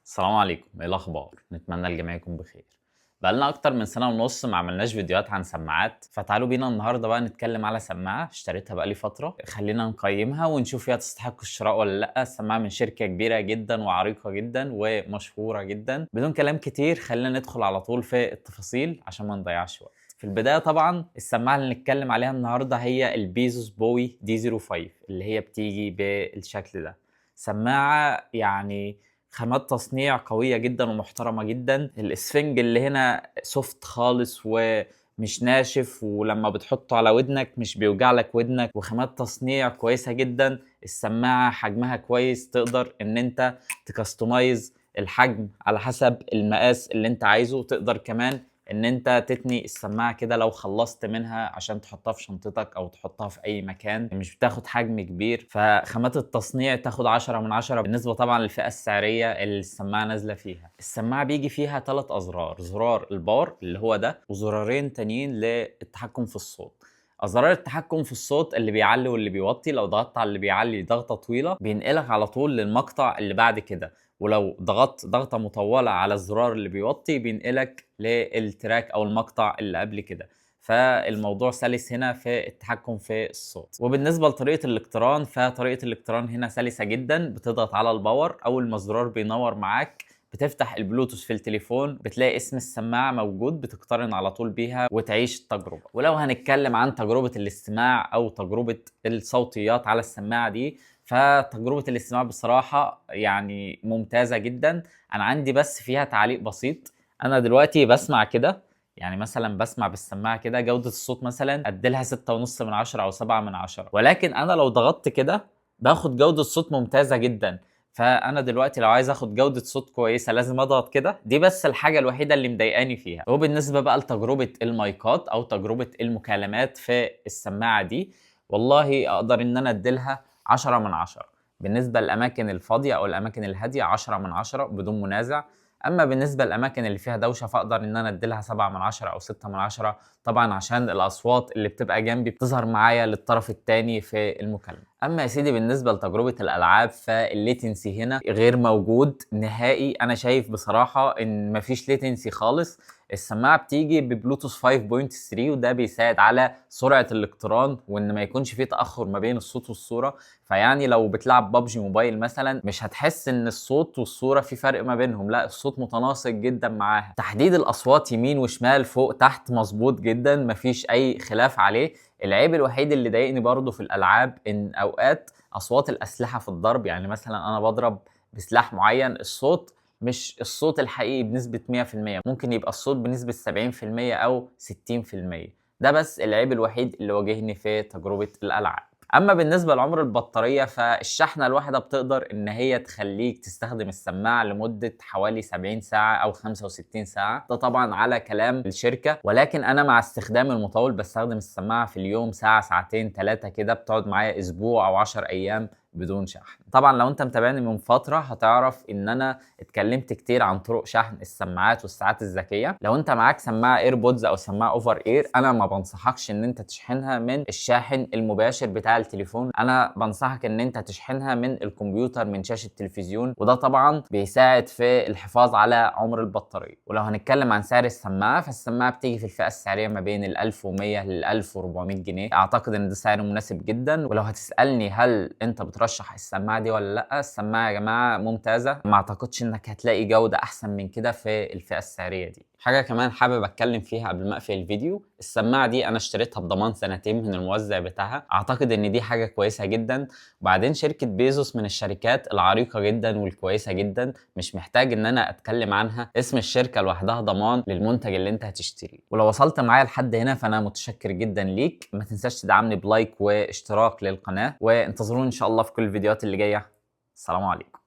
السلام عليكم، ايه الاخبار؟ نتمنى الجميع يكون بخير. بقالنا اكتر من سنة ونص ما عملناش فيديوهات عن سماعات، فتعالوا بينا النهارده بقى نتكلم على سماعه اشتريتها بقالي فتره. خلينا نقيمها ونشوف هي تستحق الشراء ولا لا. السماعة من شركة كبيرة جدا وعريقه جدا ومشهوره جدا. بدون كلام كتير خلينا ندخل على طول في التفاصيل عشان ما نضيعش وقت. في البداية طبعا السماعة اللي نتكلم عليها النهارده هي ال Baseus Bowie D 05 اللي هي بتيجي بالشكل ده. سماعه يعني خامات تصنيع قوية جدا ومحترمة جدا. الاسفنج اللي هنا soft خالص ومش ناشف، ولما بتحطه على ودنك مش بيوجع لك ودنك، وخامات تصنيع كويسة جدا. السماعة حجمها كويس، تقدر ان انت ت customize الحجم على حسب المقاس اللي انت عايزه. تقدر كمان ان انت تتني السماعة كده لو خلصت منها عشان تحطها في شنطتك او تحطها في اي مكان، مش بتاخد حجم كبير. فخامات التصنيع تاخد 10 من 10 بالنسبة طبعا للفئه السعرية اللي السماعة نازله فيها. السماعة بيجي فيها 3 ازرار، زرار ال power اللي هو ده، وزرارين تانيين للتحكم في الصوت. ازرار التحكم في الصوت اللي بيعلي واللي بيوطي، لو ضغطت على اللي بيعلي ضغطه طويلة بينقلك على طول للمقطع اللي بعد كده، ولو ضغطت ضغطه مطولة على الزرار اللي بيوطي بينقلك لل track او المقطع اللي قبل كده. فالموضوع سلس هنا في التحكم في الصوت. وبالنسبة لطريقه الاقتران، فطريقة الاقتران هنا سلسه جدا. بتضغط على ال power، اول ما الزرار بينور معاك بتفتح البلوتوث في التليفون، بتلاقي اسم السماعة موجود، بتقترن على طول بيها وتعيش التجربة. ولو هنتكلم عن تجربة الاستماع أو تجربة الصوتيات على السماعة دي، فتجربة الاستماع بصراحة يعني ممتازة جدا. أنا عندي بس فيها تعليق بسيط. أنا دلوقتي بسمع كده، يعني مثلا بسمع بالسماعة كده جودة الصوت مثلا أديلها 6.5 من 10 أو 7 من 10، ولكن أنا لو ضغطت كده باخد جودة صوت ممتازة جدا. فانا دلوقتي لو عايز اخد جوده صوت كويسة لازم اضغط كده. دي بس الحاجة الوحيدة اللي مضايقاني فيها. وبالنسبة بقى لتجربة المايكات او تجربه المكالمات في السماعة دي، والله اقدر ان انا اديلها 10 من 10. بالنسبة للاماكن الفاضيه او الاماكن الهادية 10 من 10 بدون منازع. اما بالنسبة للاماكن اللي فيها دوشه فاقدر ان انا اديلها 7 من 10 او 6 من 10، طبعا عشان الاصوات اللي بتبقى جنبي بتظهر معايا للطرف الثاني في المكالمة. اما يا سيدي بالنسبة لتجربة الالعاب، فال latency هنا غير موجود نهائي. انا شايف بصراحة ان مفيش latency خالص. السماعة بتيجي ببلوتوث 5.3، وده بيساعد على سرعة الاقتران وان ما يكونش فيه تاخر ما بين الصوت والصورة. فيعني لو بتلعب PUBG Mobile مثلا مش هتحس ان الصوت والصورة في فرق ما بينهم، لا الصوت متناسق جدا معاها. تحديد الاصوات يمين وشمال فوق تحت مظبوط جدا، مفيش اي خلاف عليه. العيب الوحيد اللي ضايقني برضو في الالعاب ان اوقات اصوات الاسلحة في الضرب، يعني مثلا انا بضرب بسلاح معين الصوت مش الصوت الحقيقي بنسبة 100%، ممكن يبقى الصوت بنسبة 70% أو 60%. ده بس العيب الوحيد اللي واجهني في تجربة الألعاب. أما بالنسبة لعمر البطارية، فالشحنة الواحدة بتقدر إن هي تخليك تستخدم السماعة لمدة حوالي 70 ساعة أو 65 ساعة، ده طبعا على كلام الشركة. ولكن أنا مع استخدام المطول بستخدم السماعة في اليوم ساعة ساعتين 3 كده، بتقعد معايا أسبوع أو 10 أيام بدون شحن. طبعا لو انت متابعني من فترة هتعرف ان انا اتكلمت كتير عن طرق شحن السماعات والساعات الذكية. لو انت معاك سماعة AirPods او سماعة over ear، انا ما بنصحكش ان انت تشحنها من الشاحن المباشر بتاع التليفون، انا بنصحك ان انت تشحنها من الكمبيوتر، من شاشة التلفزيون، وده طبعا بيساعد في الحفاظ على عمر البطارية. ولو هنتكلم عن سعر السماعة، فالسماعة بتيجي في الفئة السعرية ما بين ال 1100 لل 1400 جنيه، اعتقد ان ده سعر مناسب جدا. ولو هتسألني هل انت بترشح السماعة دي ولا لا، السماعة يا جماعة ممتازة، ما اعتقدش انك هتلاقي جوده احسن من كده في الفئة السعرية دي. حاجة كمان حابب اتكلم فيها قبل ما اقفل الفيديو، السماعة دي انا اشتريتها بضمان 2 سنين من الموزع بتاعها، اعتقد ان دي حاجة كويسة جدا. وبعدين شركة Baseus من الشركات العريقه جدا والكويسه جدا، مش محتاج ان انا اتكلم عنها، اسم الشركة لوحدها ضمان للمنتج اللي انت هتشتريه. ولو وصلت معايا لحد هنا فانا متشكر جدا ليك، ما تنساش تدعمني ب like واشتراك للقناة، وانتظروني ان شاء الله في كل الفيديوهات اللي جاية. السلام عليكم.